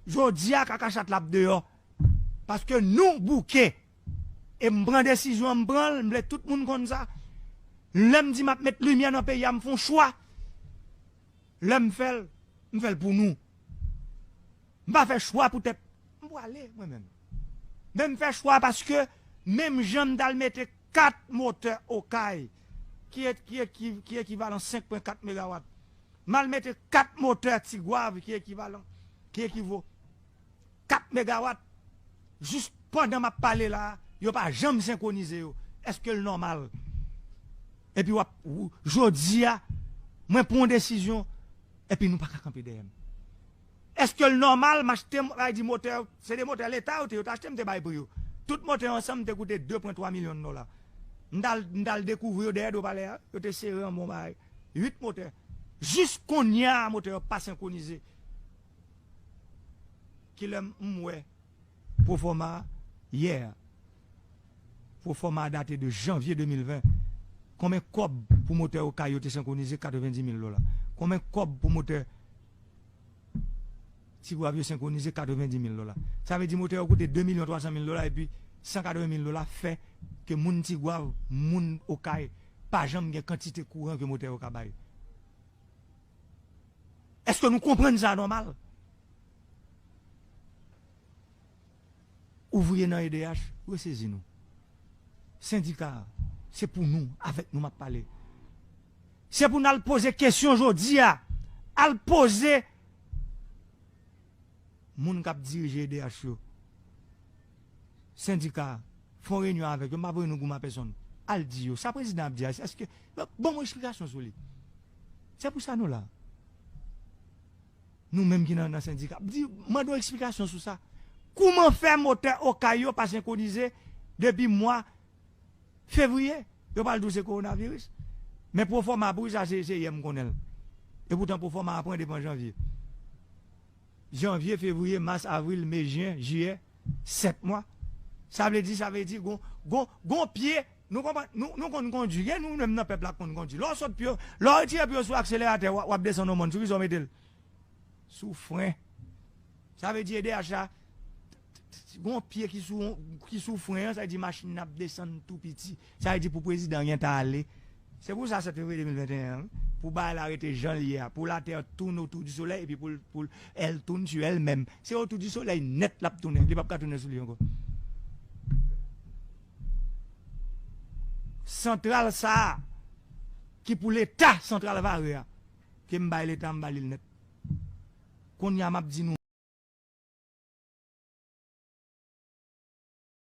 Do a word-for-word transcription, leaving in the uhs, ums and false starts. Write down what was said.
Jodi a, Kakachat la ap deyò. Paske nou bouke. E m pran desizyon an, m pran l, m vle tout moun konn sa. Lè m di m ap met limyè nan peyi a, m fè yon chwa. Lè m fè l, m fè l pou nou. M pa fè chwa poutèt m pwale, mwen menm. Men m fè chwa paske menm jan m t al mete kat motè Okay, ki, ki, ki, ki ekivalan senk pwen kat megawat. M al mete kat motè Tigwav ki ekivalan, ki ekivo kat megawat. Jis pandan m ap pale la, yo pa janm senkwonize yo. Èske l nòmal? Epi w ap, w- jodi a, mwen pran yon desizyon, epi nou pa ka kanpe dèyè m. Èske l nòmal m achte m, sa vle di motè, se de motè Leta yo te, yo te achte, m te bay pri yo. Tout motè yo ansanm te koute de pwen twa milyon dola. M t al, m t al dekouvri yo dèyè do palè a, yo te sere an bon bagay. Uit motè. Jis kounye a, motè yo pa senkwonize. Kilè m wè pwofòma a? Yè a. Pwofòma a date de janvye de mil ven. Konbyen kòb pou motè Okay yo te senkwonize? Katrevendi mil dola. Konbyen kòb pou motè Tigwav yo senkwonize? Katrevendi mil dola. Sa vle di motè yo koute de milyon twa san mil dola epi san katreven mil dola fè ke moun Tigwav, moun Okay, pa janm gen kantite kouran ke motè yo ka bay. Èske nou konprann sa nòmal? Ouvriye nan E D H, resezi nou. Sendika, se pou nou, avèk nou m ap pale. Se pou n al poze kesyon jodi a. Al poze moun k ap dirije E D H yo. Sendika, fè yon reyinyon avèk yo, m pa voye nou goumen a pèsonn. Al di yo, sa prezidan ap di a, èske, ban mwen eksplikasyon sou li. Se pou sa nou la. Nou menm ki nan, nan sendika, di, mande yon eksplikasyon sou sa. Kouman fè motè Okay yo pa senkwonize depi mwa fevriye? Yo pral di w se kowonaviris. Men pwofòma pou sa, se, se yè m konnen l. E poutan pwofòma a pran depi an janvye. Janvye, fevriye, mas, avril, me, jen, jiyè, sèt mwa. Sa vle di, sa vle di, gon, gon, gon pye, nou konprann, nou, nou konn kondui, gen nou menm nan pèp la k konn kondui. Lè w sot pye, lè w retire pye w sou akseleratè, w ap, w ap desann yon mòn, sou ki sa w mete l? Sou fren. Sa vle di E D H la, gon pye ki sou, ki sou fren an, sa vle di machin nan ap desann tou piti. Sa vle di pou prezidan an gentan ale. Se pou sa sèt fevriye de mil venteyen an, wi, pou bagay la rete jan l ye a, pou latè tounen otou di solèy epi pou l, pou l, elle tourne sur elle-même. Se otou di solèy nèt l ap tounen, li p ap ka tounen sou li ankò. Santral sa a, ki pou Leta, santral Vare a, ke m bay Leta, m ba li l nèt. Kounye a, m ap di nou,